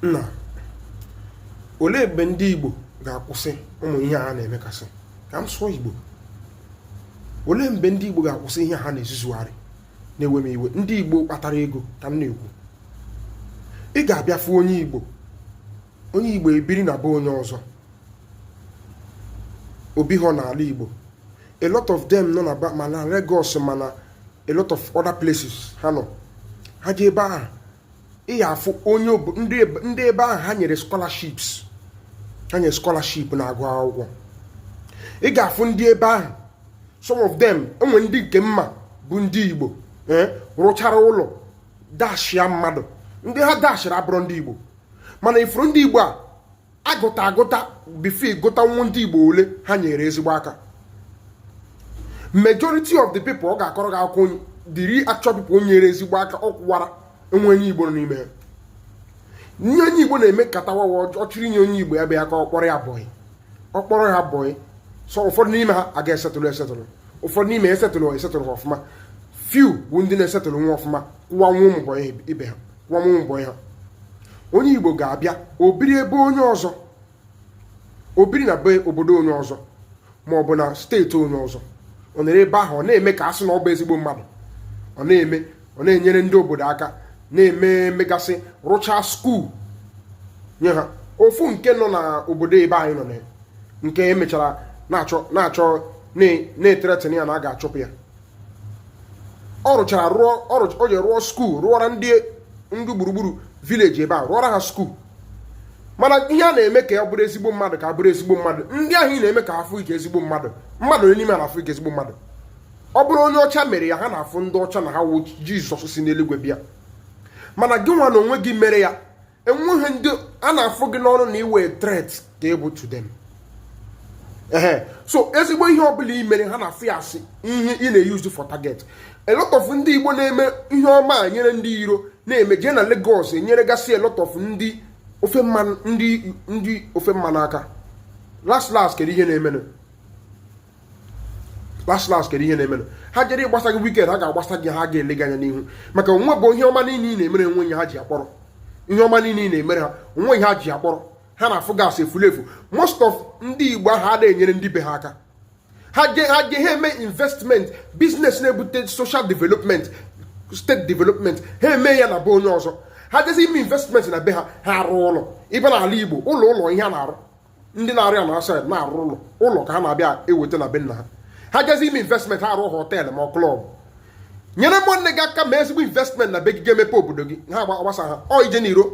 Nna, olee mgbe ndị Igbo ga-akwụsị ụmụ ihe a na-emekasị? Ka m sụọ Igbo. Olee mgbe ndị Igbo ga-akwụsị ihe ha na-ezuzugharị na-ewe m iwe? Ndị Igbo kpatara ego ka m na-ekwu. Ị ga-abịa fụ onye Igbo, onye Igbo ebiri na be onye ọzọ, obi họ n'ala Igbo. A lot of them nọ na ma na Lagos, ma na a lot of other places ha nọ. Ha jee ebe ahụ, ị ya afụ onye ndị ebe ahụ ha nyere scholarships, ha nyere scholarship na-agụ akwụkwọ. Ị ga-afụ ndị ebe ahụ, some of them, enwe ndị nke mma bụ ndị Igbo rụchara ụlọ dashia mmadụ. Ndị ha dashiri abụrụ ndị Igbo, mana ifuru ndị Igbo a agụta agụta before ịgụta nwu ndị Igbo ole ha nyere ezigbo aka. Majority of the people ọ ga-akọrọ gị akụkọ, the real actual people o nyere ezigbo aka, ọ kwụwara enwe onye Igbo nọ n'ime ha. Nye onye Igbo na-eme katawawa, ọ chịrị inye onye Igbo ya bụ ya ka ọ kpọrọ ya boy, ọ kpọrọ ya boy. So ụfọdụ n'ime ha aga esetụlụ esetụlụ, ụfọdụ n'ime esetụlụ esetụlụ ha ọfụma. Few bụ ndị na-esetụlụ nwa ọfụma, kwụwa nwa ụmụ boy ibe ha, kwụwa nwa ụmụ boy ha. Onye Igbo ga-abịa obiri ebe onye ọzọ, obiri na be obodo onye ọzọ ma ọ bụ na steeti onye ọzọ, ọ nọrọ ebe ahụ, ọ na-eme ka a sị na ọ bụ ezigbo mmadụ. Ọ na-eme, ọ na-enyere ndị obodo aka, na-eme megasị, rụchaa school nye ha. Ofu nke nọ na obodo ebe anyị nọ na nke emechara na-achọ na-achọ na-ethreaten ya na a ga-achụpụ ya. Ọ rụchara rụọ, ọ ji rụọ school, rụọra ndị gburugburu village ebe a, rụọra ha school. Mana ihe a na-eme ka ọ bụrụ ezigbo mmadụ, ka bụrụ ezigbo mmadụ, ndị ahụ ị na-eme ka afụ ike ezigbo mmadụ, mmadụ onye n'ime ha na-afụ ike ezigbo mmadụ. Ọ bụrụ onye ọcha mere ya, ha na-afụ ndị ọcha na ha wụ Jizọs si n'eluigwe bịa. Mana gị nwa na onwe gị mere ya, enweghị ndị a na-afụ gị n'ọnụ na iwe threat ka ịbụ to them. Ehe, so ezigbo ihe ọbụla i mere, ha na-afụ ya asị ihe ị na-use for target. A lot of ndị Igbo na-eme ihe ọma a nyere ndị iro na-eme, jee na Lagos enyere gasị a lot of ndị ofe mmanụ, ndị ofe mmanụ aka. Last last, kedu ihe na-emenụ? Last last, kedu ihe na-emenụ? Ha jere ịgbasa gị weekend, ha ga-agbasa gị, ha ga-ele gị anya n'ihu, maka onwe bụ ihe ọma niile ị na-emere enwe ihe ha ji akpọrọ. Ihe ọma niile ị na-emere ha, onwe ihe ha ji akpọrọ. Ha na-afụ gasị efulefu. Most of ndị Igbo ahụ adịghị enyere ndị be ha aka. Ha je ha eme investment, business na-ebute social development, state development, ha eme ya na be onye ọzọ. Ha jezi ime investment na be ha, ha arụ ụlọ ịbịa n'ala Igbo, ụlọ ụlọ ihe a na-arụ, ndị na-arụ ya na outside na-arụ ụlọ ụlọ ka ha na-abịa eweta na be nna ha. Ha jezi ime investment, ha arụ hotel ma ọ club. Nyere nwanne gị aka ma ezigbo investment na be gị ga-emepe obodo gị. Ha gbasa ha ọ ije n'iro.